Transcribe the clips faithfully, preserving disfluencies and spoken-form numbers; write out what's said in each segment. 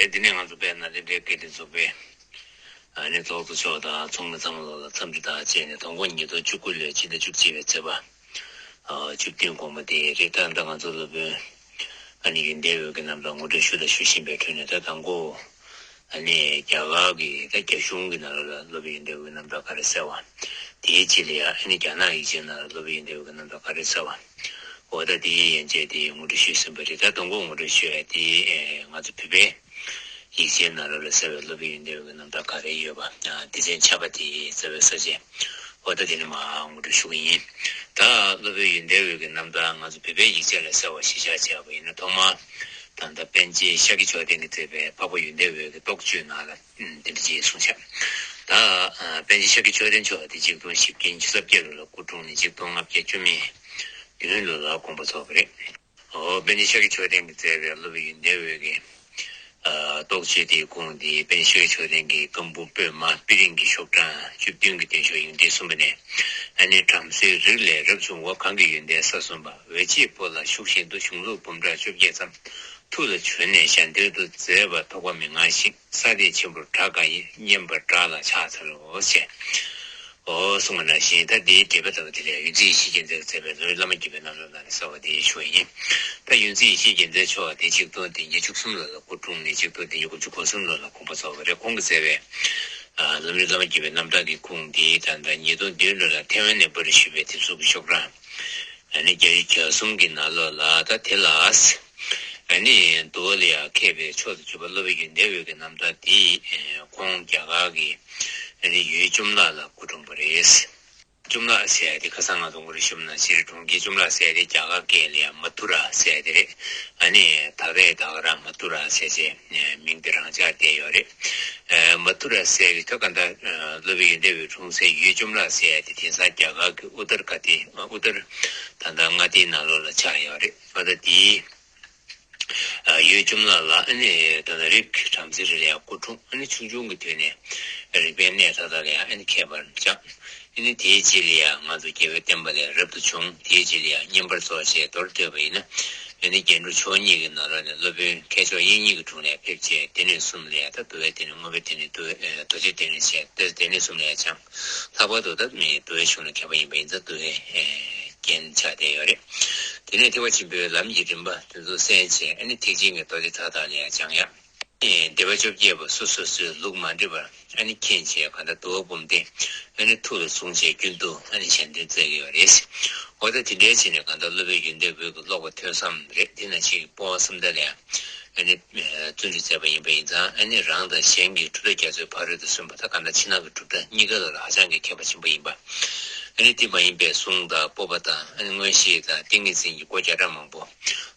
དེ་ནས་ང་ཚོ་དཔལ་ནཱ་ལེནྡྲའི་དགེ་ལྡན་ཚོགས་པའི་ཨ་ནི་ཚོགས་གཙོ་མཆོག་དང་ཚོགས་མི་ཚང་མ་ལོག་ལ་འཚམས་འདྲི་དང་བཅས་ནས། དང་པོ་ཉིས་སྟོང་བཅུ་དགུ་ལོའི་ཕྱི་ཟླ་བཅུ་གཅིག་པའི་ཚེས་པ་ཨ་བཅུ་བདུན་དགོང་མོ་དེ་རེད། ད་ལྟ་ང་ཚོ་སློབ་དཔོན་ཨ་ནི་ཡོན་ཏན་འོད་ཀྱི་རྣམ་ཐར་ངོ་སྤྲོད་ཞུ་དང་ཞུ་བཞིན་པའི་ཁྲོད་ནས། ད་དང་པོ་ཨ་ནི་རྒྱ་གར་གྱི་ད་རྒྱ་གཞུང་གི་ནང་ལོགས་ལ་སློབ་དཔོན་ཡོན་ཏན་འོད་ཀྱི་རྣམ་ཐར་ག་རེ་གསལ་བ། དེའི་རྗེས་ལ་ཡང་ཨ་ནི་རྒྱ་ནག་ཡིག་ཆའི་ནང་ལ་སློབ་དཔོན་ཡོན་ཏན་འོད་ཀྱི་རྣམ་ཐར་ག་རེ་གསལ་བ། འོ་ད་དེའི་ཡན་ཆད་དེ་ངོ་སྤྲོད་ཞུས་ཟིན་པ་རེད། ད་དང་པོ་ངོ་སྤྲོད་ཞུ་ཡ་དེ་ཨེ་ང་ཚོ་བོད་པའི་ཡིག་ཆའི་ནང་ལོགས་ལ་གསལ་བའི་སློབ་དཔོན་ཡོན་ཏན་འོད་ཀྱི་རྣམ་ཐར་ག་རེ་ཡོད་པ། ཨ་སྡེ་ཚན་ཆ་པ་དེ་གསལ་བའི་ས་བཅད། འོ་ད་དེ་ནས་མར་ངོ་སྤྲོད་ཞུ་གི་ཡིན། ད་སློབ་དཔོན་ཡོན་ཏན་འོད་ཀྱི་རྣམ་ཐར་ང་ཚོ་བོད་པའི་ཡིག་ཆ་ལ་གསལ་བ་གཞིར་བཞག་བྱས་པ་ཡིན་ན། ཐོག་མར་ད་ལྟ་པཎ་ཆེན་ཤཱཀྱ་མཆོག་ལྡན་གྱིས་མཛད་པའི་འཕགས་པ་ཡོན་ཏན་འོད་ཀྱི་རྟོགས་བརྗོད་ནང་ལ་ཨ་དེ་འདྲ་ཅིག་གསུངས་ཤག་ད་ཨ་པཎ་ཆེན་ཤཱཀྱ་མཆོག་ལྡན་གཅིག་སྟོང་བཞི་བརྒྱ་ཉི་ཤུ་རྩ་བརྒྱད་ལོ་ལ་སྐུ་འཁྲུངས་ནས་གཅིག་སྟོང་ལྔ་བརྒྱ་བཅུ་མེད་བདུན་ལོ་ལ་དགོངས་པ་རྫོགས་པ་རེད། འོ་པཎ་ཆེན་ཤཱཀྱ་མཆོག་ལྡན་གྱིས་མཛད་པའི་སློབ་དཔོན་ཡོན་ཏན་འོད་ཀྱི་ཨ་རྟོགས་བརྗོད་དེའི་ཁུངས་དེ་པཎ་ཆེན་ཤཱཀྱ་མཆོག་ལྡན་གྱི་བཀའ་འབུམ་པོད་མ་པི་རིང་གི་ཤོག་གྲངས་བཅུ་བདུན་གྱི་སྟེང་ཤོག་ཡོན་ཏན་གསུམ་པ་ནས། ཨ་ནི་བྲམ་ཟེའི་རིགས་ལས་རབ་བྱུང་བ་གང་གི་ཡོན་ཏན་ས་གསུམ་པ། འོད་བྱེད་པོ་ལ་ཞུགས་བཞིན་དུ། གཞུང་ལུགས་འབུམ་ཕྲག་བཅོ་བརྒྱད་ཙམ། ཐུགས་ལ་བྱོན་ནས་ཞལ་འདོན་དུ་མཛད་པ། ཐོགས་པ་མི་མངའ་ཞིང་ས་སྟེང་ཆེན་པོར་གྲགས་དཀའ་ཡི། སྙན་པར་གྲགས་ལ་ཕྱག་འཚལ་ལོ་ཞེས། འོ་གསུངས་པ་ནང་བཞིན། ད་འདིའི་འགྲེལ་པ་ལྟ་བུ་དེ་ལས་ཡོངས་འཛིན་ཡེ་ཤེས་རྒྱལ་མཚན་གྱིས་མཛད་པའི་ལམ་རིམ་བླ་མ་བརྒྱུད་པའི་རྣམ་ཐར་ནང་ནས་གསལ་བ་དེ་ཞུ་བ་ཡིན། ད་ཡོངས་འཛིན་ཡེ་ཤེས་རྒྱལ་མཚན་མཆོག་དེ་གཅིག་སྟོང་དང་ཉི་ཤུ་གསུམ་ལོ་ལ་སྐུ་འཁྲུངས་ནས་གཅིག་སྟོང་དང་ཉིས་སྟོང་དགུ་བཅུ་གོ་གསུམ་ལོ་ལ་དགོངས་པ་རྫོགས་པ་རེད། ཁོང་གིས་མཛད་པའི་ཨ་ལམ་རིམ་བླ་མ་བརྒྱུད་པའི་རྣམ་ཐར་གྱི་ཁུངས་དེ་ད་ལྟ་ཉིས་སྟོང་བདུན་ལོ་ལ་ཐའེ་ཝན་ནས་པར་སྐྲུན་ཞུས་པའི་དེབ་གཟུགས་ཀྱི་ཤོག་གྲངས་ཨ་ནི་བརྒྱ་ཆ་གྱ་གསུམ་གྱི་ནང་ལོགས་ལ། ད་དེ་ལ་ཨ་ནི་འདུལ་བ་ལ་ཡང་མཁས་པའི་མཆོག་ཏུ་གྱུར་པ་སློབ་དཔོན་ཡོན་ཏན་འོད་ཀྱི་རྣམ་ཐར་དེ་ཁོང་རྒྱ་གར་གྱི་ཨ་ནི་ཡུལ་གཅུམ་ལ་ལ་སྐུ་འཁྲུངས་པ་རེད། གཅུམ་ལ་ཟེར་ཡ་དེ་ཁ་སང་ང་ཚོ་ངོ་སྤྲོད་ཞུས་པ་ནང་བཞིན་རེད། གྲོང་ཁྱེར་གཅུམ་ལ་ཟེར་ཡ་དེ་རྒྱ་གར་སྐད་ལ་ཡང་མ་ཐུ་ར་ཟེར་ཡ་དེ་རེད། ཨ་ནི་ད་རེས་ད་ག་རང་མ་ཐུ་ར་ཟེར་བྱས་མིང་དེ་རང་ཆགས་བསྡད་ཡོད་རེད། ཨ་མ་ཐུ་ར་ཟེར་གྱི་ཐོག་ག་ད་སློབ་དཔོན་ཡོན་ཏན་འོད་འཁྲུངས་སའི་ཡུལ་གཅུམ་ལ་ཟེར་ཡ་དེ་དེང་སང་རྒྱ་གར་གྱི་ཨུ་ཏར་ག་ཏི་ཨུ་ཏར་ད་ལྟ་མངའ་སྡེའི་ནང་ལོགས་ལ་ཆགས་ཡོད་རེད། ཨ་ད་དེའི་ཡུལ་གཅུམ་ལ་ལ་ཨ་ནི་ད་ལྟ་རིགས་ཀྱི་བྲམ་ཟེ་རེ་ལ་ཡང་སྐུ་འཁྲུངས། ཨ་ནི་ཆུང་ཆུང་གི་དུས་ནས་རིག་པའི་གནས་མཐའ་དག་ལ་ཡང་ཨ་ནི་མཁས་པར་སྦྱངས། ཨ་ནི་དེའི་རྗེས་ལ་ཡང་ང་ཚོ་རྒྱལ་བའི་བསྟན་པ་ལས་རབ་ཏུ་བྱུང་། དེའི་རྗེས་ལ་ཡང་བསྙེན་པར་རྫོགས་བྱས་མདོར་བསྡུས་པ་ཡིན་ན། ཨ་ནི་རྒྱན་དྲུག་མཆོག་གཉིས་ཀྱི་ནང་ལོགས་ནས་སློབ་དཔོན་མཁས་མཆོག་དབྱིག་གཉེན་གྱི་དྲུང་ནས་ཕེབས་བྱས་སྡེ་སྣོད་གསུམ་ལ་ཡང་ད་འདུལ་བའི་སྡེ་སྣོད། བསྔོ་བའི་སྡེ་སྣོད། འདུལ་བའི་ཨེ་རྡོ་རྗེ་སྡེ་སྣོད་བྱས་ཏེ་སྡེ་སྣོད་གསུམ་ལ་ཡང་སྦྱངས། ལྷག་པར་དུ་ད་མི་འདུལ་བའི་གཞུང་ལ་མཁས་པ་ཡིན་པ་ཡིན་ཙང་འདུལ་བའི་ཨེ་རྒྱན་ཆགས་བསྡད་ཡོད་རེད། དེ་ནས་ཐེག་པ་ཆེན་པོའི་ལམ་གྱི་རིམ་པ་དེ་ཚོ་གསན་བྱས་ཨ་ནི་ཐེག་ཆེན་གྱི་མདོ་སྡེ་མཐའ་དག་ལ་ཡང་སྦྱངས་ཡ། ཨེ་སྡེ་པ་བཅོ་བརྒྱད་པོ་སོ་སོ་སོའི་ལུགས་མ་འདྲེས་པར་ཨ་ནི་མཁྱེན་བྱས་གང་ལྟར་འདུལ་བ་འབུམ་སྡེ་ཨ་ནི་ཐུགས་ལ་བཟུང་བྱས་རྒྱུན་དུ་ཨ་ནི་ཞལ་འདོན་མཛད་ཀྱི་ཡོད་རེད། འོ་ད་དེ་འདྲའི་བྱས་ནས་གང་ལྟར་སློབ་དཔོན་ཡོན་ཏན་འོད་ཀྱི་ཀློག་པ་ཐོས་བསམ་རེད། དེ་ནང་བཞིན་གྱི་སྤོང་བ་གསུམ་ལྡན་ལ་ཡང་ཨ་ནི་བརྩོན་འགྲུས་མཛད་པ་ཡིན་པ་ཡིན་ཙང་། ཨ་ནི་རང་དང་གཞན་གྱི་གྲུབ་མཐའ་རྒྱ་མཚོའི་ཕ་རོལ་ཏུ་སོན་པ་དང་གང་ལྟར་ཕྱི་ནང་གི་གྲུབ་མཐའ་གཉིས་ཀ་ལ་ཧ་ཅང་གི་མཁས་པ་ཆེན་པོ་ཡིན་པ། ཨ་ནི་དེ་མ་ཡིན་པའི་གསུང་དང་སྤོབས་པ་དང་ཨ་ནི་མངོན་ཤེས་དང་ཏིང་ངེ་འཛིན་གྱི་སྒོ་བརྒྱ་ཕྲག་མང་པོ་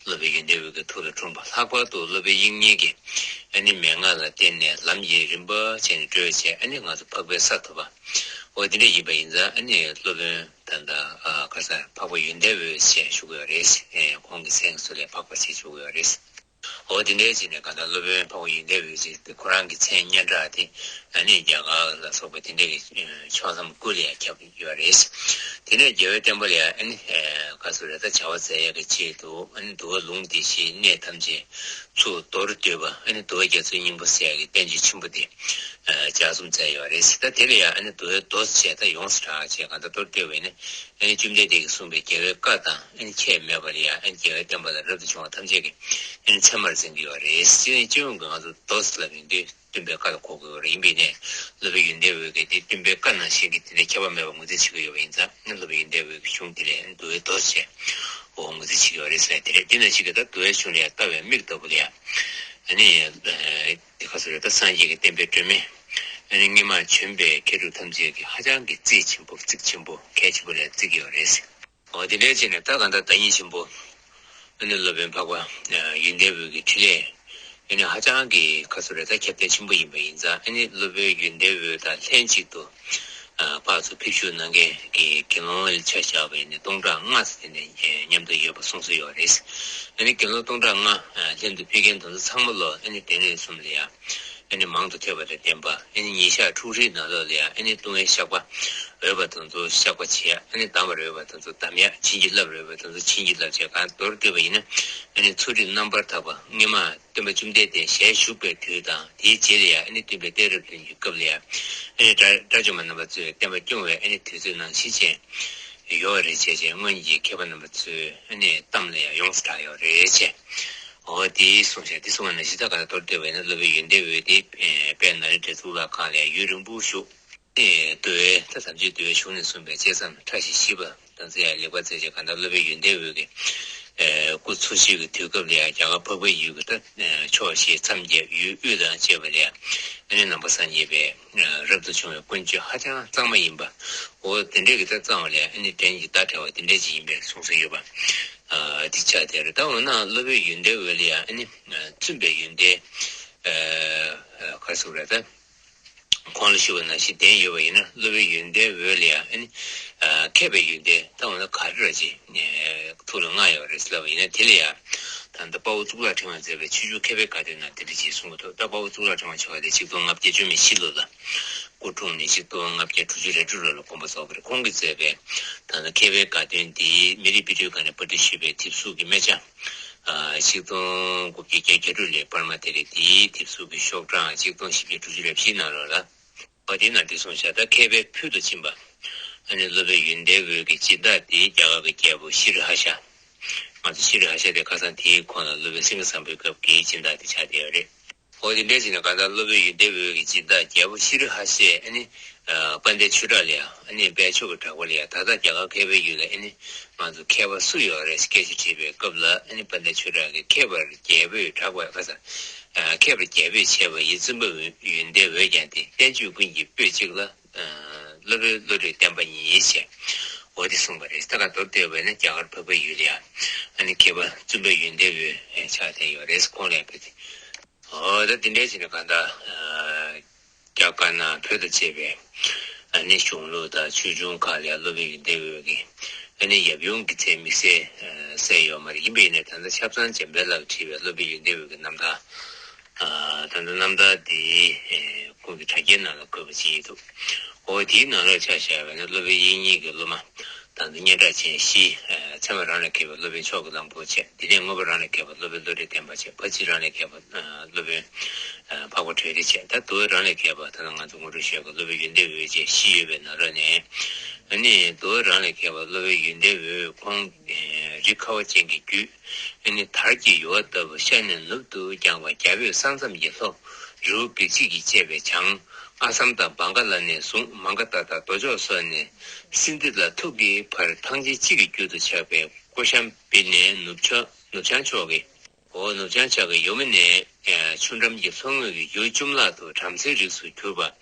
སློབ་དཔོན་ཡོན་ཏན་འོད་ཀྱི་ཐུགས་ལ་འཁྲུངས་པ། ལྷག་པར་དུ་སློབ་དཔོན་དབྱིག་གཉེན་གྱི་ཨ་ནི་མན་ངག་ལ་བརྟེན་ནས་ལམ་གྱི་རིམ་པ་བྱས་ནས་བགྲོད་བྱས་ཨ་ནི་ང་ཚོ་འཕགས་པའི་ས་ཐོབ་པ། འོ་དེ་འདྲ་ཡིན་པ་ཡིན་ཙང་ཨ་ནི་སློབ་དཔོན་ད་ལྟ་ཨ་ག་ས་འཕགས་པ་ཡོན་ཏན་འོད་ཞེས་ཞུ་གི་ཡོད་རེད། ཁོང་གི་མཚན་གྱི་ཚུལ་ལས་འཕགས་པ་ཞེས་ཞུ་གི་ཡོད་རེད། འོ་དེ་འདྲའི་ཕྱིར་ནས་གང་ལྟར་སློབ་དཔོན་འཕགས་པ་ཡོན་ཏན་འོད་ཅེས་ཁོ་རང་གི་མཚན་སྙན་གྲགས་དེ་ཨ་ནི་རྒྱ་གར་ལ་སོགས་པ་དེ་འདྲའི་ཕྱོགས་མཚམས་ཀུན་ལ་ཡང་ཁྱབ་ཡོད་རེད། དེ་ནས་རྒྱལ་བའི་བསྟན་པ་ལ་ཡང་ཨ་ནི་ག་ཚོད་རེད། ད་བྱ་བ་མཛད་ཡག་གི་ཆེད་དུ་ཨ་ནི་འདུལ་བ་ལུང་སྡེ་བཞིའི་གནད་ཐམས་ཅད་ཚུར་མདོར་བསྡུས་པ་ཨ་ནི་འདུལ་བ་རྒྱ་མཚོའི་སྙིང་པོ་ཟེར་ཡག་གི་བསྟན་བཅོས་ཆེན་པོ་དེ་ལྗགས་རྩོམ་མཛད་ཡོད་རེད། ད་དེ་ལ་ཡང་ཨ་ནི་འདུལ་བའི་མདོ་ཟེར་ད་ཡོངས་སུ་གྲགས་ཅེས་གང་ལྟར་མདོར་བསྡུས་པ་ཡིན་ན། ཨ་ནི་བཅོམ་ལྡན་འདས་ཀྱིས་གསུངས་པའི་རྒྱལ་བའི་བཀའ་དང་ཨ་ནི་ཁྱད་མེད་པ་ལ་ཡང་ཨ་ནི་རྒྱལ་བའི་བསྟན་པ་ལ་རབ་ཏུ་བྱུང་བ་ཐམས་ཅད་ཀྱི་ཨ་ནི་ཚད་མར་འཛིན་གྱི་ཡོད་རེད། སྤྱིར་ན་སྤྱི་ཡོངས་ཀྱི་ང་ཚོ་མདོ་ཟེར་ལབ་ཡོང་དུས་སྟོན་པའི་བཀའ་ལ་གོ་དགོས་པ་རེད། ཡིན་པས་ནས་སློབ་དཔོན་ཡོན་ཏན་འོད་ཀྱིས་དེ་སྟོན་པའི་བཀའ་ནང་བཞིན་གྱི་དེ་འདྲའི་ཁྱད་པར་མེད་པར་ངོས་འཛིན་བྱེད་ཀྱི་ཡོད་པ་ཡིན་ཙང་། ཨ་ནི་སློབ་དཔོན་ཡོན་ཏན་འོད་ཀྱི་གཞུང་དེ་ལས་ཨ་ནི་འདུལ་བའི་མདོ་ཟེར་འོ་ངོས་འཛིན་བྱེད་ཀྱི་ཡོད་རེད་ཟེར་དེ་རེད། དེ་ནང་བཞིན་གྱི་ད་འདུལ་བའི་གཞུང་ལ་ཡང་ལྟ་བའི་མིག་ལྟ་བུ་ལ་ཡང་ཨ་ནི་དེ་ག་ཚོད་རེད། ད་སངས་རྒྱས་ཀྱི་བསྟན་པའི་སྒྲོན་མེ་ཨ་ནི་སྔོན་མ་བྱོན་པའི་མཁས་གྲུབ་ཐམས་ཅད་ཀྱིས་ཧ་ཅང་གི་རྩིས་ཆེན་པོ་རྩིག་ཆེན་པོ་གལ་ཆེན་པོ་ལ་བརྩི་གི་ཡོད་རེད། འོ་དེ་འདྲའི་ཕྱིར་ནས་ད་གང་ལྟར་བདག་ཉིད་ཆེན་པོ་ཨ་ནི་སློབ་དཔོན་འཕགས་པ་ཡོན་ཏན་འོད་ཀྱི་འཕྲིན་ལས་ཨ་ནི་ཧ་ཅང་གི་ག་ཚོད་རེད། ད་ཁྱབ་གདལ་ཆེན་པོ་ཡིན་པ་ཡིན་ཙང་། ཨ་ནི་སློབ་དཔོན་ཡོན་ཏན་འོད་དང་ལྷན་ཅིག་ཏུ་ཕར་ཚུར་ཕེབས་བཞུགས་གནང་མཁན་གྱི་དགེ་སློང་ལ་ཆ་བཞག་པ་ཡིན་ན་སྟོང་ཕྲག་ལྔ་ཙམ་དེ་ནས་མཉམ་དུ་ཡོད་པ་གསུངས་སྲོལ་ཡོད་རེད། ཨ་ནི་དགེ་སློང་སྟོང་ཕྲག་ལྔ་ལྷན་དུ་ཕེབས་མཁན་དེ་ཚོ་ཚང་མ་ལོ་ཨ་ནི་སྡེ་སྣོད་གསུམ་ལ་ཡང་ ཨ་ནི་མང་དུ་ཐོས་པ་དང་ལྡན་པ། ཨ་ནི་ཉིན་ཞག་ཕྲུགས་རེའི་ནང་ལོགས་ལ་ཡང་ཨ་ནི་ལྟུང་བའི་བཤགས་པ་འོས་པ་དེ་ཚོ་བཤགས་པ་བྱེད་ཡ། ཨ་ནི་གདམས་པར་འོས་པ་དེ་ཚོ་གདམས་ཡ། བྱིན་གྱིས་བརླབ་པར་འོས་པ་དེ་ཚོ་བྱིན་གྱིས་བརླབ་བྱེད། གང་མདོར་བསྡུས་པ་ཡིན་ན། ཨ་ནི་ཚུལ་ཁྲིམས་རྣམ་པར་དག་པ་སྔོན་མ་སྟོན་པ་བཅོམ་ལྡན་འདས་ཞལ་བཞུགས་པའི་དུས་དང་། དེའི་རྗེས་ལ་ཡང་ཨ་ནི་སྟོན་པའི་གཏད་རབས་སྟོན་གྱི་སྐབས་ལ་ཡང་ཨ་ནི་དགྲ་དགྲ་བཅོམ་པ་རྣམ་པ་ཚོས་བསྟན་པ་སྐྱོང་བའི་ཨ་ནི་དུས་ཚོད་ནང་བཞིན་བྱས་ཡོད་རེད་བྱས་བྱས། སྔོན་གྱི་མཁས་པ་རྣམ་པ་ཚོའི་ཨ་ནི་གཏམ་ལ་ཡང་ཡོངས་སུ་གྲགས་ཡོད་རེད་བྱས། འོ་དེ་གསུངས་བཞག་དེ་གསུངས་པ་ནང་བཞིན་ད་ག་ལ་མདོར་བསྡུས་པ་ཡིན་ན། སློབ་དཔོན་ཡོན་ཏན་འོད་དེ་དཔལ་ནཱ་ལེནྡྲའི་གཙུག་ལག་ཁང་ལ་ཡང་ཡུན་རིང་པོ་བཞུགས། ཨེ། འདུལ་བའི་ད་དམ་ཆོས་འདུལ་བའི་གཞུང་ནས་གསུངས་པའི་བཅད་མཚམས་ཕྲ་ཞིང་ཞིབ་པ་དང་ཚེ་ཡང་ལེགས་པར་མཛད་ཅིང་། གང་ལྟར་སློབ་དཔོན་ཡོན་ཏན་འོད་ཀྱི་ཨེ་སྐུ་འཚོ་བཞུགས་ཀྱི་དུས་སྐབས་ལ་ཡང་རྒྱ་གར་འཕགས་པའི་ཡུལ་གྱི་ད་ཨེ་ཕྱོགས་བཞི་མཚམས་བརྒྱད་ཡུལ་དབུས་དང་བཅས་པ་ལ་ཡང་ཨ་ནི་ནང་པ་སངས་རྒྱས་པའི་ཨེ་རབ་ཏུ་བྱུང་བའི་ཀུན་སྤྱོད་ཧ་ཅང་གཙང་མ་ཡིན་པ། འོ་དེ་འདྲའི་གི་ད་གཙང་བ་ལ་ཡང་ཨ་ནི་བྲན་གྱི་ཟླ་བྲལ་བ་དེ་འདྲའི་ཅིག་ཡིན་པའི་གསུངས་སྲོལ་ཡོད་པ། ཨ་དེ་ཆགས་བསྡད་རེད། ད་འོ་ན་སློབ་དཔོན་ཡོན་ཏན་འོད་ལ་ཡང་ཨ་ནི་ཨ་བཙུན་པའི་ཡོན་ཏན་ཨ་ག་རེ་ཟེར་དགོས་རེད་ད། གོང་ལ་ཞུས་པ་ནང་བཞིན་ལྡན་ཡོད་པ་ཡིན་ན། སློབ་དཔོན་ཡོན་ཏན་འོད་ལ་ཡང་ཨ་ནི་ཨ་མཁས་པའི་ཡོན་ཏན་ད་འོ་ན་ག་རེ་རེད་ཅེས་ཐུགས་ལ་མངའ་ཡོད་རེད་ཟེར་ལབ་པ་ཡིན་ན། དེ་ལ་ཡང་ད་ལྟ་དཔའ་བོ་གཙུག་ལག་ཕྲེང་བས་མཛད་པའི་ཆོས་འབྱུང་མཁས་པའི་དགའ་སྟོན་ནང་དེ་འདྲ་ཅིག་གསུང་གི་འདུག་ད་དཔའ་བོ་གཙུག་ལག་ཕྲེང་བ་མཆོག་དེ་ཆིག་སྟོང་ལྔ་བརྒྱ་བཅུ་མེད་བཞི་ལོ་ལ་སྐུ་འཁྲུངས་ནས་ཆིག་སྟོང་ལྔ་བརྒྱ་དྲུག་ཅུ་རེ་དྲུག་ལོ་ལ་དགོངས་པ་རྫོགས་པ་རེད། ཁོང་གིས་མཛད་པའི་ད་ལྟ་མཁས་པའི་དགའ་སྟོན་འདི་མི་རིགས་དཔེ་སྐྲུན་ཁང་ནས་པར་སྐྲུན་ཞུས་པའི་དེབ་གཟུགས་ཀྱི་སྨད་ཆ། ཨ་ཆིག་སྟོང་དགུ་བརྒྱ་བརྒྱད་ཅུ་གྱ་དྲུག་ལོའི་པར་མ་དེ་རེད། དེའི་དེབ་གཟུགས་ཀྱི་ཤོག་གྲངས་ཆིག་སྟོང་བཞི་བརྒྱ་དྲུག་ཅུ་རེ་བཞི་ནང་ལོགས་ལ། འོ་དེའི་ནང་འདི་གསུངས་བཞག་ད་མཁས་པའི་ཕུལ་དུ་ཕྱིན་པ། ཨ་ནི་སློབ་དཔོན་ཡོན་ཏན་འོད་ཀྱི་སྦྱིན་བདག་དེ་རྒྱ་གར་གྱི་རྒྱལ་པོ་ཤྲི་ཧ་ཤ། ང་ཚོ་ཤྲི་ཧ་ཤ་དེ་ཁ་སང་དེའི་གོང་ལ་སློབ་དཔོན་སེང་གེ་བཟང་པོའི་སྐབས་ཀྱི་སྦྱིན་བདག་དེ་ཆགས་བསྡད་ཡོད་རེད། འོ་དེ་འདྲ་བྱས་ནས་གང་ལྟར་སློབ་དཔོན་ཡོན་ཏན་འོད་ཀྱི་སྦྱིན་བདག་རྒྱལ་པོ་ཤྲི་ཧ་ཤས་ཨ་ནི་ཨ་དཔལ་ལྡན་ཆོས་གྲགས་ལ་ཡང་ཨ་ནི་དཔལ་མཆོག་གི་གྲགས་པ་ལ་ཡང་། ད་ལྟ་རྒྱ་གར་མཁས་པའི་ཡུལ་ལ་ཨ་ནི་ང་ཚོ་མཁས་པ་སུ་ཡོད་རེད་ཟེར་སྐད་ཆ་དྲིས་པའི་སྐབས་ལ། ཨ་ནི་དཔལ་ལྡན་ཆོས་གྲགས་ཀྱིས་མཁས་པར་རྒྱལ་པོས་གྲགས་པ། ཁ་སང་མཁས་པར་རྒྱལ་པོས་བྱས་པ་ཡི། བཙུན་པ་ཡོན་ཏན་འོད་ཀྱང་དེ། བསྟན་བཅོས་ཀུན་གྱི་སྤོས་གཅིག་ལ། སློབ་དཔོན་བློ་གྲོས་བརྟན་པ་ཉིད་ཅེས། འོ་དེ་གསུངས་པ་རེད། ད་ག་མདོར་བསྡུས་པ་ཡིན་ན་རྒྱ་གར་འཕགས་པའི་ཡུལ་ལ་ཡང་ཨ་ནི་མཁས་པ་བཙུན་པ་ཡོན་ཏན་འོད་ཆགས་བསྡད་ཡོད་རེད། ཁོང་ལ་ཡང་ཕེབས་ཏེ། འོ་ད་དེ་འདྲའི་ཕྱིར་ན་གང་ལྟར། རྒྱ་དཀར་ནག་བོད་དང་བཅས་པའི་ཨ་ནི་གཞུང་ལུགས་དང་ཆོས་འབྱུང་ཁག་ལ་ཡང་སློབ་དཔོན་ཡོན་ཏན་འོད་ཀྱི་ཨ་ནི་ཡབ་ཡུམ་གྱི་མཚན་དམིགས་བསལ་གསལ་ཡོད་མ་རེད། ཡིན་པ་ཡིན་ནའི་ད་ལྟ་ཆབ་ཚང་འཇམ་དཔལ་ལགས་བྲིས་པའི་སློབ་དཔོན་ཡོན་ཏན་འོད་ཀྱི་རྣམ་ཐར། ད་ལྟ་རྣམ་ཐར་འདི་ཁོང་གི་དྲ་རྒྱའི་ནང་ལ་བཀོད་པ་ཅིག་འདུག་འོ་དེའི་ནང་ལོགས་ཆ་བཞག་པ་ཡིན་ན་སློབ་དཔོན་དབྱིག་གཉེན་གྱི་སློབ་མ། ད་ལྟ་སྙན་གྲགས་ཅན་བཞི། ཚད་མ་རང་ལས་མཁས་པ་སློབ་དཔོན་མཆོག་གི་གླང་པོ་བྱས། དེ་ནས་མངོན་པ་རང་ལས་མཁས་པ་སློབ་དཔོན་བློ་གྲོས་བརྟན་པ་བྱས། ཕར་ཕྱིན་རང་ལས་མཁས་པ་སློབ་དཔོན་འཕགས་པ་གྲོལ་སྡེ་བྱས། ད་འདུལ་བ་རང་ལས་མཁས་པ་ད་ལྟ་ང་ཚོ་ངོ་སྤྲོད་ཞུས་པ་སློབ་དཔོན་ཡོན་ཏན་འོད་བཅས་བཞི་ཡོད་པའི་ནང་ལོགས་ནས། ཨ་ནི་འདུལ་བ་རང་ལས་མཁས་པ་སློབ་དཔོན་ཡོན་ཏན་འོད་ཁོང་རི་ཁ་བ་ཅན་གྱི་རྒྱུད། ཨ་ནི་དར་གྱི་ཡུ་བ་ལྟ་བུ་ཤར་ནས་ནུབ་ཏུ་བརྐྱངས་པ། རྒྱ་བོད་ས་མཚམས་ཀྱི་ལྷོ་རི་བོ་བིག་ཅི་གིས་བཅད་པའི་བྱང་ཨ་སམ་དང་བང་ག་ལ་ནས་བཟུང་མང་ག་ཏ་དང་རྡོ་ཕྱོགས་སོགས་ནས་སིན་དྷི་ལ་ཐུག་གི་བར་ཐང་ཆེན་གཅིག་གི་རྒྱུད་དུ་ཆགས་པའི་ཀོ་ཤམ་བི་ནས་ནུབ་ཕྱོགས་ནུབ་བྱང་ཕྱོགས་ཀྱི། འོ་ནུབ་བྱང་ཕྱོགས་ཀྱི་ཡུལ་མི་ནས་ཆུ་འགྲམ་གྱི་ལྷོ་ངོས་ཀྱི་ཡུལ་གཅུམ་ལག་ཏུ་བྲམ་ཟེའི་རིགས་སུ་གྱུར་པ།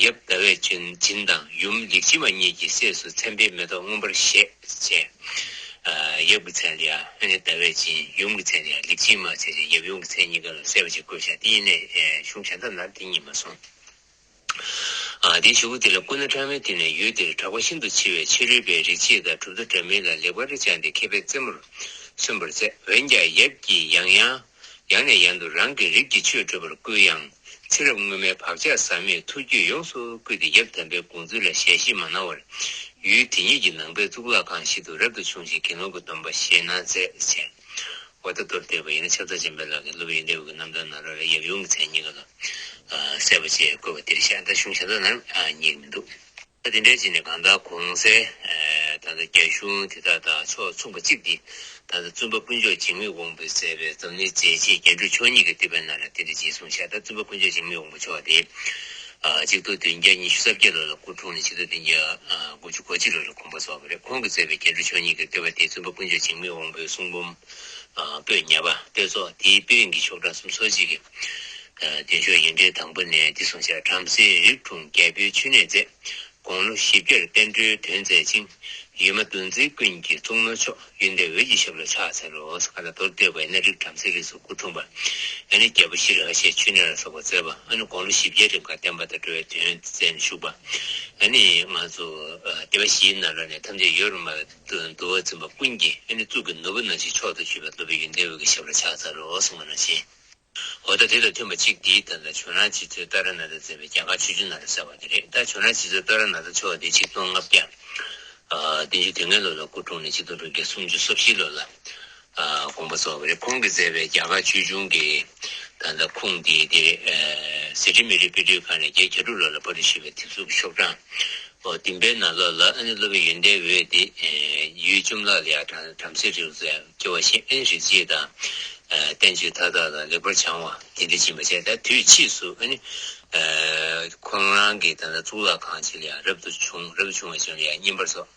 ཡབ་ཟླ་བས་བྱིན་བྱིན་དང་ཡུམ་ལེགས་མཆིལ་མ་གཉིས་ཀྱི་སྲས་སུ་མཚན་དཔེའི་མེ་ཏོག་མངོན་པར་བཞད་ཅེས། ཡབ་ཀྱི་མཚན་ལ་ཡང་ཨ་ནི་ཟླ་བས་བྱིན། ཡུམ་གྱི་མཚན་ལ་ཡང་ལེགས་མཆིལ་མ་ཟེར་ཏེ་ཡབ་ཡུམ་གྱི་མཚན་གཉིས་ཀ་ལ་གསལ་པོ་ཅིག་བཀོད་བཞག་དེ་ཡིན་ནའི་གཞུང་གཞན་དག་ནང་དེ་རྙེད་མ་སོང་། ཨ་དེའི་གཞུག་གུ་དེ་ལ་སྐུ་ན་ཕྲ་མོའི་དུས་ནས་ཡུལ་དེར་གྲགས་པ་ཤིན་ཏུ་ཆེ་བའི་ཕྱི་རོལ་པའི་རིག་བྱེད་དང་གྲུབ་མཐའ་འདྲ་མིན་ལ་ལེགས་པར་སྦྱངས་ཏེ་མཁས་པའི་རྩེ་མོར་སོན་པར་མཛད། འོན་ཀྱང་ཡབ་ཀྱིས་ཡང་ཡང་ཡང་ནས་ཡང་དུ་རང་གི་རིགས་ཀྱི་ཆོས་སྒྲུབ་པར་བསྐུལ་ཡང་། ཚེ་རབས་སྔོན་མའི་བག་ཆགས་ཟག་མེད་ཐུགས་རྒྱུད་ཡོངས་སུ་བསྐུལ་ཏེ་ཡབ་དམ་པའི་དགོངས་ཚུལ་ལ་ཞལ་བཞེས་མ་གནང་བར་ཡུལ་དེ་ཉིད་ཀྱི་ནང་པའི་གཙུག་ལག་ཁང་ཞིག་ཏུ་རབ་ཏུ་བྱུང་ཞིང་དགེ་སློང་གི་སྡོམ་པ་བཞེས་གནང་མཛད་ཅེས། འོ་ད་མདོར་བསྡུས་པ་ཡིན་ན་ཆབ་ཚང་འཇམ་དཔལ་ལགས་ཀྱིས་སློབ་དཔོན་ཡོན་ཏན་འོད་ཀྱི་རྣམ་ཐར་ནང་ལོགས་ལ་ཡབ་ཡུམ་གྱི་མཚན་གཉིས་ཀ་ལ་གསལ་པོ་བྱས་བཀོད་པ་འདིར་བཞག་ད་གཞུང་གཞན་དག་ནང་རྙེད་ཀྱི་མི་འདུག་ད་དེ་འདྲའི་ཕྱིར་ནས་གང་ལྟར་གོང་གསལ་ད་ལྟ་རྒྱ་གཞུང་དེ་དག་དང་ཕྱོགས་མཚུངས་པ་གཅིག་འདི་ད་ལྟ་བཙུན་པ་དཀོན་མཆོག་འཇིགས་མེད་དབང་པོས་མཛད་པའི་འཛམ་གླིང་མཛད་རྗེས་རྒྱན་དྲུག་མཆོག་གཉིས་ཀྱི་བསྟོད་པའི་ནང་ལ་དེ་འདྲ་ཅིག་གསུངས་བཞག་ད་བཙུན་པ་དཀོན་མཆོག་འཇིགས་མེད་དབང་པོ་མཆོག་དེ་ཆིག་སྟོང་བདུན་བརྒྱ་ཉི་ཤུ་རྩ་བརྒྱད་ལོ་ལ་སྐུ་འཁྲུངས་ནས་ཆིག་སྟོང་བདུན་བརྒྱ་དགུ་བཅུ་གོ་གཅིག་ལོ་ལ་དགོངས་པ་རྫོགས་པ་རེད། ཁོང་གིས་མཛད་པའི་རྒྱན་དྲུག་མཆོག་གཉིས་ཀྱི་བསྟོད་པ་དེ་བཙུན་པ་དཀོན་མཆོག་འཇིགས་མེད་དབང་པོའི་གསུང་འབུམ། ཨ་པོད་ཉ་པ་བསྟོད་ཚོགས་དེའི་དཔེ་རིང་གི་ཤོག་གྲངས་སུམ་ཅུ་སོ་གཅིག་གི། ཨ་བདེ་མཆོག་ཡིག་འབྲེལ་དང་པོ་ནས་འདི་གསུངས་ཤག་བྲམ་ཟེའི་རིགས་འཁྲུངས་རྒྱལ་པོའི་མཆོད་གནས་མཛད། དགུང་ལོ་བཞི་བརྒྱར་བསྟན་འགྲོའི་དོན་མཛད་ཅིང་། ཡུལ་མ་འདུ་འཛིའི་ཀུན་གྱི་གཙུག་ནོར་མཆོག་ཡོན་ཏན་འོད་ཀྱི་ཞབས་ལ་ཕྱག་འཚལ་ལོ། ཟེར་ག་ལ་མདོར་བསྡུས་པ་ཡིན་ན་རིགས་བྲམ་ཟེའི་རིགས་སུ་སྐུ་འཁྲུངས་པ། ཨ་ནི་རྒྱལ་པོ་ཤྲི་ར་ཧ་ཤའི་མཆོད་གནས་ལ་སོགས་པ་མཛད་པ། ཨ་ནི་དགུང་ལོ་བཞི་བརྒྱའི་རིང་ག་བསྟན་པ་དང་འགྲོ་བའི་དོན་མཛད་ནས་བཞུགས་པ། ཨ་ནི་ང་ཚོ་ཨ་སྡེ་པ་བཞིའི་ནང་ལོགས་ནས་ཐམས་ཅད་ཡོད་རུང་མ། འདུལ་བ་འཛིན་པ་ཀུན་གྱི་ཨ་ནི་གཙུག་གི་ནོར་བུ་ནང་བཞིན་མཆོག་ཏུ་གྱུར་པའི་སློབ་དཔོན་ཡོན་ཏན་འོད་ཀྱི་ཞབས་ལ་ཕྱག་འཚལ་ལོ་གསུངས་པ་ནང་བཞིན། འོ་ད་དེ་དང་མཐུན་པ་གཅིག་འདིའི་ད་ལྟ་བྱུང་རང་སྤྱི་ཚོའི་ཏཱ་ར་ནཱ་ཐ་ཟེར་བའི་རྒྱ་གར་ཆོས་འབྱུང་ནང་ལ་གསལ་བ་དེ་རེད། ད་བྱུང་རང་སྤྱི་ཚོའི་ཏཱ་ར་ནཱ་ཐ་མཆོག་དེ་ཆིག་སྟོང་ལྔ་བརྒྱ་བདུན་ཅུ་དོན་ལྔ་ལོ་ལ་སྐུ་འཁྲུངས་ནས་ཆིག་སྟོང་དྲུག་བརྒྱ་སུམ་ཅུ་སོ་བཞི་ལོ་ལ་དགོངས་པ་རྫོགས་པ་རེད། ཁོང་གིས་མཛད་པའི་རྒྱ་གར་ཆོས་འབྱུང་གི་ད་ལྟ་ཁུངས་འདི་དེ་ཟི་ཁྲི་མི་རིགས་དཔེ་སྐྲུན་ཁང་ནས་བརྒྱད་བརྒྱད་དྲུག་ལོ་ལ་པར་སྐྲུན་ཞུས་པའི་དེབ་གཟུགས་ཀྱི་ཤོག་གྲངས། ཨོ་དེ་འདྲའི་ནང་ལོགས་ལ་ཨ་ནི་སློབ་དཔོན་ཡོན་ཏན་འོད་དེ་ཡུལ་གཅོམ་བརླག་ལ་ཡང་བྲམ་ཟེའི་རིགས་སུ་སྐྱེ་བ་བཞེས། ཨ་ནི་རིག་བྱེད་དང་བསྟན་བཅོས་མཐའ་དག་ལ་ལེགས་པར་སྦྱངས་པ་དེ་འདྲ་ཕྱིན་པ་བྱས། ད་དུས་ཕྱིས་སུ་ཨ་ནི་ཁོང་རང་གི་ད་ལྟ་གཙུག་ལག་ཁང་ཅིག་ལ་ཡང་རབ་ཏུ་བྱུང་། རབ་ཏུ་བྱུང་བ་ཅིག་ལ་ཡང་བསྙེན་པར་རྫོགས།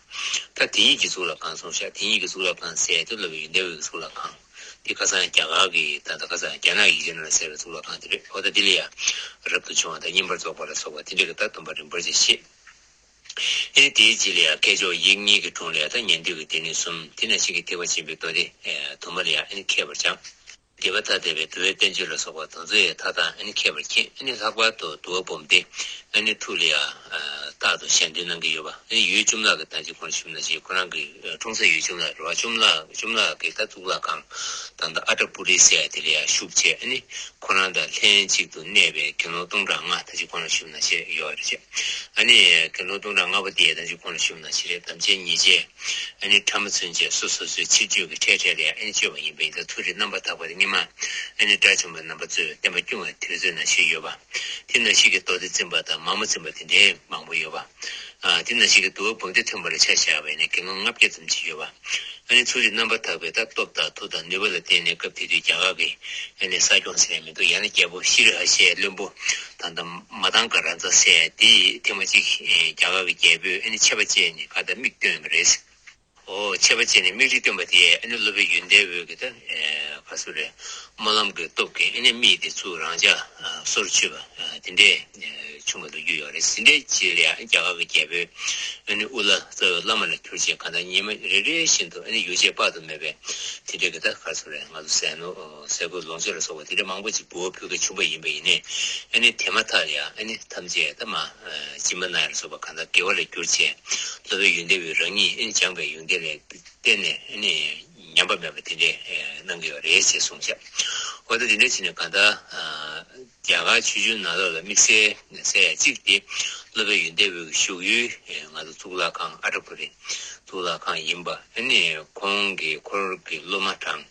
ད་དེ་ཉིད་ཀྱི་གཙུག་ལག་ཁང་གསུངས་ཤག་དེ་ཉིད་ཀྱི་གཙུག་ལག་ཁང་ཟེར་དེ་སློབ་དཔོན་ཡོན་ཏན་འོད་ཀྱི་གཙུག་ལག་ཁང་། དེ་ཁ་སང་རྒྱ་གར་གྱི་ད་ལྟ་ཁ་སང་རྒྱ་ནག་ཡིག་ཆ་ནང་གསལ་བའི་གཙུག་ལག་ཁང་དེ་རེད། འོ་ད་དེ་ལ་ཡང་རབ་ཏུ་བྱུང་བ་དང་བསྙེན་པར་རྫོགས་པ་ལ་སོགས་པ་དེ་འདྲ་གི་ད་སྡོམ་པ་རིམ་པར་ཅིག་བཞེས། ཨེ་ནི་དེའི་རྗེས་ལ་ཡང་སྐད་ཅོར་ཡིག་གཉིས་ཀྱི་དྲུང་ལ་ཡང་ད་ཉན་ཐོས་ཀྱི་སྡེ་སྣོད་གསུམ། དེ་ནང་བཞིན་གྱི་ཐེག་པ་ཆེན་པོའི་མདོ་སྡེ་དུ་མ་ལ་ཡང་ཨེ་ནི་མཁས་པར་སྦྱངས། སྡེ་པ་ཐ་དད་པའི་འདུལ་བའི་བསྟན་བཅོས་ལ་སོགས་པ་དེ་ཚོ་ཡང་མཐའ་དག་ཨེ་ནི་མཁས་པར་མཁྱེན། ཨེ་ནི་ལྷག་པར་དུ་འདུལ་བ་འབུམ་སྡེ་ཨེ་ནི་ཐུགས་ལ་ཡང་རྟག་ཏུ་ཞལ་འདོན་གནང་གི་ཡོད་པ། ཨེ་ནི་ཡུལ་གཅོམ་བརླག་གི་ད་ཅི་གོང་ལ་ཞུས་པ་ནང་བཞིན་ཁོ་རང་གི་འཁྲུངས་ས་ཡུལ་གཅོམ་བརླག་རེད་བ། གཅོམ་བརླག་གཅོམ་བརླག་གི་ད་གཙུག་ལག་ཁང་ད་ལྟ་ཨ་ཏྲ་པུ་རི་ཟེར་ཡ་དེ་ལ་ཡང་བཞུགས་བྱས། ཨེ་ནི་ཁོ་རང་དང་ལྷན་ཅིག་ཏུ་གནས་པའི་དགེ་སློང་སྟོང་ཕྲག་ལྔ་ད་ཅི་གོང་ལ་ཞུས་པ་ནང་བཞིན་ཡོད་རེད། ཨ་ནི་དགེ་སློང་སྟོང་ཕྲག་ལྔ་པོ་དེ་ད་ཅི་གོང་ལ་ཞུས་པ་ནང་བཞིན་རེད། དམ་ཅན་ཉེས་བྱས་ཨ་ནི་ཕྲ་མ་ཚུན་ཆད་སོ་སོ་སོའི་ཕྱིར་བཅོས་ཀྱི་འཕྲལ་འཕྲལ་ལ་ཡང་ཨ་ནི་བཅོས་པ་ཡིན་པ་ཡིན་ཙང་། མཐོ་རིས་རྣམ་པར་དག་པ་དེ་སྔོན་མ་ཨ་ནི་དགྲ་བཅོམ་པའི་རྣམ་པ་གཙོས་བསྟན་པ་སྐྱོང་བའི་དུས་ཚོད་ནང་བཞིན་ཡོད་པ། དེ་ནང་བཞིན་གྱི་མདོ་སྡེ་བཙུན་པ་དང་མ་མོ་བཙུན་པ་དེ་འདྲའི་མང་པོ་ཡོད་པ། ཨ་དེ་ནང་བཞིན་གྱི་འདུལ་བ་འབུམ་སྡེ་མཐུན་པ་ལ་ཆ་བཞག་པ་ཡིན་ན་དགེ་སློང་ལྔ་བརྒྱ་ཙམ་ཅིག་ཡོད་པ། ཨ་ནི་མཐོ་རིས་རྣམ་པར་དག་པའི་ད་སྟོབས་དང་མཐུ་དང་ནུས་པ་ལ་བརྟེན་ནས་སྐབས་དེ་དུས་རྒྱ་གར་གྱི་ཨ་ནི་ས་སྐྱོང་ཟེར་ཡ་མི་འདུག་ཡང་ན་རྒྱལ་པོ་ཤྲཱི་ཧ་ཤའི་བློན་པོ་ད་ལྟ་མ་ཏང་ཀ་རཱ་ཛ་ཟེར་ཡ་དེ་ཡིས་ཐེངས་མ་གཅིག་རྒྱ་གར་གྱི་རྒྱལ་པོས་ཨ་ནི་ཆད་པ་བཅད་ནས་ག་ད་མིག་བཏོན་པ་རེད། ཨོ་ཆད་པ་བཅད་ནས་མིག་རིལ་བཏོན་པ་དེས་ཨ་ནི་སློབ་དཔོན་ཡོན་ཏན་འོད་ཀྱི་ད་ག་ཟེར་རེད། སྨོན་ལམ་གྱི་སྟོབས་ཀྱིས་ཨ་ནི་མིག་དེ་ཚུར་རང་འཇགས་སོར་ཆུད་པ་དེ་འདྲས་བྱུང་བ་ལོ་རྒྱུས་ཡོད་རེད། དེ་འདྲའི་རྗེས་ལ་ཡང་རྒྱ་གར་གྱི་རྒྱལ་པོས་ཨ་ནི་དབུ་བླ་རྩ་བའི་བླ་མ་ལ་གྱུར་ཅིང་གང་ལྟར་ཉི་མ་རེ་རེ་བཞིན་དུ་ཨ་ནི་ཡོ་བྱད་དཔག་ཏུ་མེད་པའི་དེ་འདྲའི་གི་ད་ག་ཟེར་རེད། ང་ཚོ་ཟས་ནོར་ཟས་གོས་ལོངས་སྤྱོད་ལ་སོགས་པ་དེ་འདྲ་མང་པོ་ཅིག་འབུལ་བ་ཕུལ་གྱི་བྱུང་བ་ཡིན་པ་ཡིན་ནའི་ཨ་ནི་དེ་མ་ཐག་ལ་ཡང་ཨ་ནི་ཐམས་ཅད་ད་མ་སྦྱིན་པ་གནང་ཡ་ལ་སོགས་པ་གང་ལྟར་དགེ་བ་ལ་གྱུར་ཅིང་སློབ་དཔོན་ཡོན་ཏན་འོད་རང་ཉིད་ཨ་ནི་སྦྱངས་པའི་ཡོན་ཏན་ལས། བརྟེན་ནས་ཨ་ནི་ཉམས་པ་མེད་པ་དེ་འདྲས་གནང་གི་ཡོད་རེད་ཅེས་གསུངས་ཤག་འོ་ད་དེ་འདྲས་བྱས་ནས་གང་ལྟར་རྒྱ་གར་ཆོས་འབྱུང་ནང་ལོགས་ལ་དམིགས་བསལ་གསལ་ཡ་གཅིག་དེ་སློབ་དཔོན་ཡོན་ཏན་འོད་ཀྱི་བཞུགས་ཡུལ་ང་ཚོ་གཙུག་ལག་ཁང་ཨ་ཏྲ་པུ་རི་གཙུག་ལག་ཁང་ཡིན་པ། ཨ་ནི་ཁོང་གི་འཁོར་གྱི་སློབ་མ་གྲངས་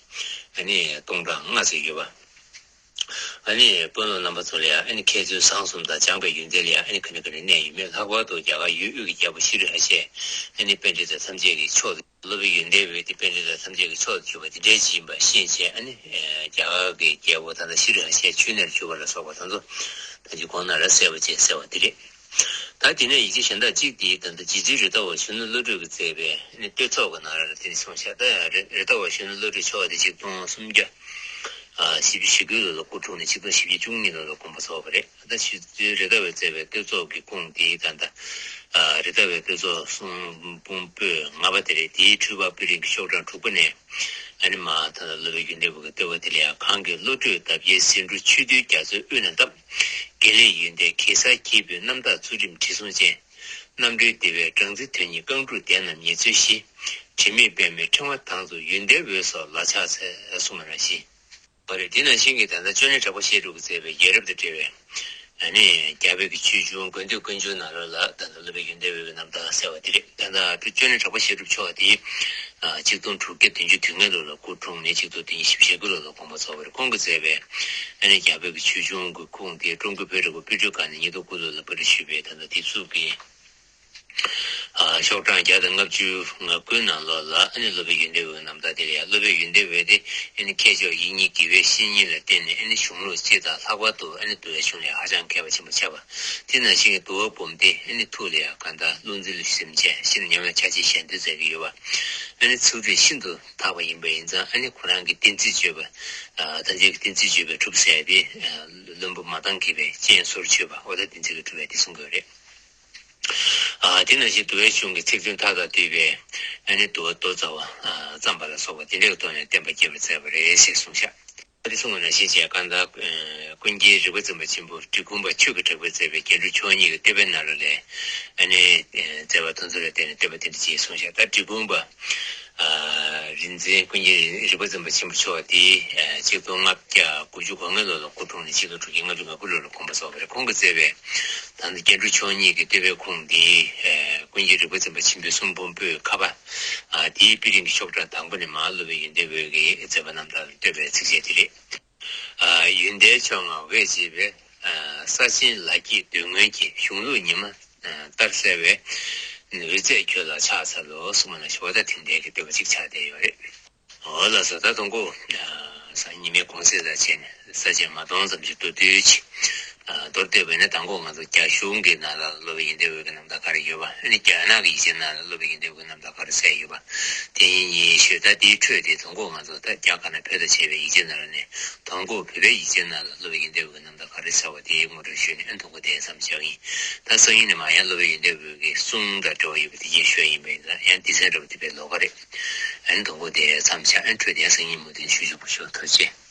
ཨ་ནི་སྟོང་ཕྲག་ལྔ་ཙམ་ཡོད་པ། ཨ་ནི་དཔོན་སློབ་རྣམ་པ་ཚོ་ལ་ཡང་ཨ་ནི་མཁས་བཙུན་བཟང་གསུམ་དང་སྦྱངས་པའི་ཡོན་ཏན་ལ་ཡང་ཨ་ནི་ག་ནས་ག་ནས་གནས་ཡོད་མེད། ལྷག་པར་དུ་རྒྱ་གར་ཡུལ་དབུས་ཀྱི་རྒྱལ་པོ་ཤྲཱི་ཧ་ཤས་ཨ་ནི་པཎྜི་ཏ་ཐམས་ཅད་ཀྱི་མཆོག་ཏུ། སློབ་དཔོན་ཡོན་ཏན་འོད་དེ་པཎྜི་ཏ་ཐམས་ཅད་ཀྱི་མཆོག་ཏུ་གྱུར་པ་དེ་འདྲའི་ཅིག་ཡིན་པ་ཤེས་བྱས། ཨ་ནི་རྒྱ་གར་གྱི་རྒྱལ་པོ་ད་ལྟ་ཤྲཱི་ཧ་ཤའི་མཆོད་གནས་སུ་གྱུར་པ་ལ་སོགས་པ་དེ་ཚོ་ད་ཅི་གོང་ནང་ལ་གསལ་བ་བཅས་གསལ་བ་དེ་རེད། ད་དེ་ནས་ཡིག་ཆ་གཞན་དག་གཅིག་དེ་ད་ལྟ་རྗེ་བཙུན་རི་ཟླ་བ་གཞོན་ནུ་བློ་གྲོས་ཀྱིས་མཛད་པའི་ཨ་ནི་བསྟོད་ཚོགས་ཀྱི་ནང་ལ་དེ་ནི་གསུངས་ཤག་ད་རི་རི་ཟླ་བ་གཞོན་ནུ་བློ་གྲོས་མཆོག་དེ་ཆིག་སྟོང་སུམ་བརྒྱ་བཞི་བཅུ་ཞེ་དགུ་ལོ་ལ་སྐུ་འཁྲུངས་ནས་ཆིག་སྟོང་བཞི་བཅུ་ང་གཉིས་ལོ་ལ་དགོངས་པ་རྫོགས་པ་རེད། ད་ཆོས་རྩེ་རི་ཟླ་བས་མཛད་པའི་བསྟོད་ཚོགས་ཀྱི་ཁུངས་དེའི་ད་ལྟ་རི་ཟླ་བའི་བསྟོད་ཚོགས་གསུང་འབུམ་པོད་ལྔ་པ་དེ་རེད། དེའི་འཕྲོས་པ་པོད་རིང་གི་ཤོག་གྲངས་དྲུག་པ་ནས་ཨ་ནི་མ་ད་ལྟ་སློབ་དཔོན་ཡོན་ཏན་འོད་ཀྱི་བསྟོད་པ་དེ་ལ་ཡང་། གང་གི་བློ་གྲོས་འདབ་བརྒྱའི་ཟེའུ་འབྲུ་མཆོད་རྟེན་རྒྱ་མཚོའི་དབུས་ན་བཏབ། དགེ་ལེགས་ཡོན་ཏན་གེ་སར་གྱིས་འབུལ་རྣམ་དག་ཚུལ་ཁྲིམས་དྲི་བསུང་ཅན། རྣམ་གྲོལ་བདེ་བའི་སྦྲང་རྩི་དོན་གཉེར་རྐང་དྲུག་ལྡན་རྣམས་ཉེར་འཚོའི་གཞི། དྲི་མེད་པདྨའི་ཕྲེང་བ་དང་དུ་ཡོན་ཏན་འོད་སོགས་ལ་ཕྱག་འཚལ་གསུངས་པ་ནང་བཞིན། བ་རེད། དེ་ནང་བཞིན་གྱི་ད་ལྟ་ཅོ་ནེ་གྲགས་པ་བཤད་སྒྲུབ་ཀྱིས་མཛད་པའི་རྒྱལ་རབས་དང་འབྲེལ་བའི་ཨ་ནི་རྒྱ་བོད་ཀྱི་ཆོས་འབྱུང་དགོན་སྟོད་ཀུན་འབྱུང་ནང་ལོགས་ལ་ད་ལྟ་སློབ་དཔོན་ཡོན་ཏན་འོད་ཀྱི་རྣམ་ཐར་གསལ་བ་དེ་རེད། ད་ལྟ་ཅོ་ནེ་གྲགས་པ་བཤད་སྒྲུབ་མཆོག་དེ་ཆིག་སྟོང་དྲུག་བརྒྱ་བདུན་ཅུ་དོན་ལྔ་ལོ་ལ་སྐུ་འཁྲུངས་ནས་ཆིག་སྟོང་བདུན་བརྒྱ་བཞི་བཅུ་ཞེ་དགུ་ལོ་ལ་དགོངས་པ་རྫོགས་པ་རེད། ཁོང་གིས་མཛད་པའི་ཨ་ནི་རྒྱ་བོད་ཀྱི་ཆོས་འབྱུང་གི་ཁུངས་དེ་ཀྲུང་གོའི་བོད་རིག་པ་དཔེ་སྐྲུན་ཁང་ནས་ཉིས་སྟོང་དགུ་ལོ་ལ་པར་སྐྲུན་ཞུས་པའི་ད་ལྟ་དེབ་གཟུགས་ཀྱི་ཨ་ཤོག་གྲངས་བརྒྱ་དང་ལྔ་བཅུ་ང་དགུ་ནང་ལོགས་ལ་ཨ་ནི་སློབ་དཔོན་ཡོན་ཏན་འོད་རྣམ་ཐར་དེ་ལ་ཡང་། སློབ་དཔོན་ཡོན་ཏན་འོད་དེ་ཨ་ནི་མཁས་མཆོག་ཡིག་གཉིས་དགེ་བའི་བཤེས་གཉེན་ལ་བརྟེན་ནས་ཨ་ནི་གཞུང་ལུགས་སྤྱི་དང་ལྷག་པར་དུ་ཨ་ནི་འདུལ་བའི་གཞུང་ལ་ཧ་ཅང་མཁས་པ་ཆེན་པོ་ཆགས་པ། དེ་ནང་བཞིན་གྱི་འདུལ་བ་འབུམ་སྡེ་ཨ་ནི་ཐུགས་ལ་ཡང་གང་ལྟར་བློ་འཛིན་སེམས་ཅན་ཤིན་ཏུ་ཉམས་ལེན་ཕྱག་ཆེན་ཞལ་འདོན་མཛད་ཀྱི་ཡོད་པ། ཨ་ནི་ཚིག་ཚད་ཤིན་ཏུ་དག་པ་ཡིན་པ་ཡིན་ཙང་། ཨ་ནི་ཁོ་རང་གི་བསྟན་རྩིས་བརྗོད་པ། ཨ་ཐམས་ཅད་ཀྱི་བསྟན་རྩིས་བརྗོད་པའི་གྲུབ་ཟེར་ཏེ་བློན་པོ་མ་ཏང་གིས་པའི་སྤྱན་སོར་ཆུད་པ། འོ་ད་བསྟན་རྩིས་ཀྱི་གྲུབ་པའི་དེ་གསུང་གི་ཡོད་རེད། ཨ་དེ་ནང་བཞིན་འདུལ་བའི་གཞུང་གི་ཚིག་དོན་མཐའ་དག་བསྡུས་པའི་ཨ་ནི་འདུལ་བ་མདོ་རྩ་བ་ཨ་བརྩམས་པ་ལ་སོགས་པ་དེ་འདྲའི་ཐོག་ནས་བསྟན་པ་རྒྱས་པར་མཛད་པ་རེད་ཅེས་གསུངས་ཤག་ཨ་དེ་གསུངས་པ་ནང་བཞིན་བྱས་གང་ལྟར་ཀུན་མཁྱེན་རིག་པ་འཛིན་པ་ཆེན་པོ་འབྲི་གུང་པ་ཆོས་ཀྱི་གྲགས་པས་མཛད་པའི་རྒྱན་དྲུག་མཆོག་གཉིས་ཀྱི་བསྟོད་པའི་ནང་ལོགས་ལས་ཨ་ནི་མཛད་པ་དེ་ཚོ་ལ་བརྟེན་ནས་བསྟོད་པ་དེ་འདྲ་ཅིག་གསུངས་ཤག་ད་འབྲི་གུང་པ་ རིག་འཛིན་ཀུན་མཁྱེན་རིག་པ་འཛིན་པ་ཆེན་པོ་མཆོག་དེ་ཆིག་སྟོང་ལྔ་བརྒྱ་དགུ་བཅུ་གོ་ལྔ་ལོ་ལ་སྐུ་འཁྲུངས་ནས་ཆིག་སྟོང་དྲུག་བརྒྱ་ལྔ་བཅུ་ང་དགུ་ལོ་ལ་དགོངས་པ་རྫོགས་པ་རེད། ཁོང་གིས་མཛད་པའི་ད་ལྟ་སྐྱེ་འགྲོ་མཆོག་གཉིས་ཀྱི་བསྟོད་པའི་ཁུངས་འདི་ཀུན་མཁྱེན་རིག་པ་འཛིན་པ་ཆེན་པོའི་གསུང་འབུམ་པོད་ཁ་པ་དེའི་དཔེ་རིང་གི་ཤོག་གྲངས་དང་པོ་ནས་མར་སློབ་དཔོན་ཡོན་ཏན་འོད་ཀྱི་མཛད་པ་རྣམ་ཐར་ལ་བསྟོད་པའི་ཚིགས་བཅད་དེ་རེད། ཡོན་ཏན་མཆོག་མངའ་འོད་བྱེད་པའི། ས་ཆེན་ལ་སྐྱེས་འདོད་ངན་གྱི། གཞུང་ལུགས་ཉི་མ་ལྟར་གསལ་བའི། འོད་མཛད་ཁྱོད་ལ་ཕྱག་འཚལ་ལོ་གསུངས་པ་ནང་བཞིན་འོ་ད་དེ་འདྲའི་གི་བསྟོད་པ་ཅིག་ཆགས་བསྡད་ཡོད་རེད། འོ་ལགས་སོ། ད་དང་པོ་སང་ཉི་མའི་གུང་ཚིགས་ལ་བྱས་ནས་ས་བཅད་མ་སྟོང་ཙམ་ཞིག་མདོར་བསྡུས་ཅིག་མདོར་བསྡུས་པ་ཡིན་ན་དང་པོ་ང་ཚོ་རྒྱ་གཞུང་གི་ནང་ལ་སློབ་དཔོན་ཡོན་ཏན་འོད་ཀྱི་རྣམ་ཐར་ག་རེ་ཡོད་པ། ཨ་ནི་རྒྱ་ནག་གི་ཡིག་ཆའི་ནང་ལ་སློབ་དཔོན་ཡོན་ཏན་འོད་ཀྱི་རྣམ་ཐར་ག་རེ་གསལ་ཡོད་པ། དེ་གཉིས་ཤོད། ད་དེའི་འཕྲོས་དེ་དང་པོ་ང་ཚོ་ད་རྒྱ་དཀར་ནག་བོད་དང་བཅས་པའི་ཡིག་ཆའི་ནང་ལ་ནས་དང་པོ་བོད་པའི་ཡིག་ཆའི་ནང་ལ་སློབ་དཔོན་ཡོན་ཏན་འོད་ཀྱི་རྣམ་ཐར་ག་རེ་གསལ་བ་དེའི་ངོ་སྤྲོད་ཞུས་ནས། ཨ་ནི་དང་པོ་དེ་མཚམས་བཞག་ཡིན། ད་སང་ཉིན་ནས་མར་ཡང་སློབ་དཔོན་ཡོན་ཏན་འོད་ཀྱི་གསུང་དང་འབྲེལ་བ་ཡོད་པ་དེ་གྱད་ཤོད་ཡིན་པ་ཡིན་ཙང་། ཡང་སྡེ་ཚན་འདྲ་པོ་དེ་དཔེ་ལོགས་ཀ་རེད། ཨ་ནི་དང་པོ་དེ་མཚམས་བཞག་ཨ་ནི་འཕྲོས་དེ་ཡང་སང་ཉིན་མུ་མཐུད་ཞུ་ཆོག་པ་ཞུ། ཐུགས་རྗེ་ཆེ།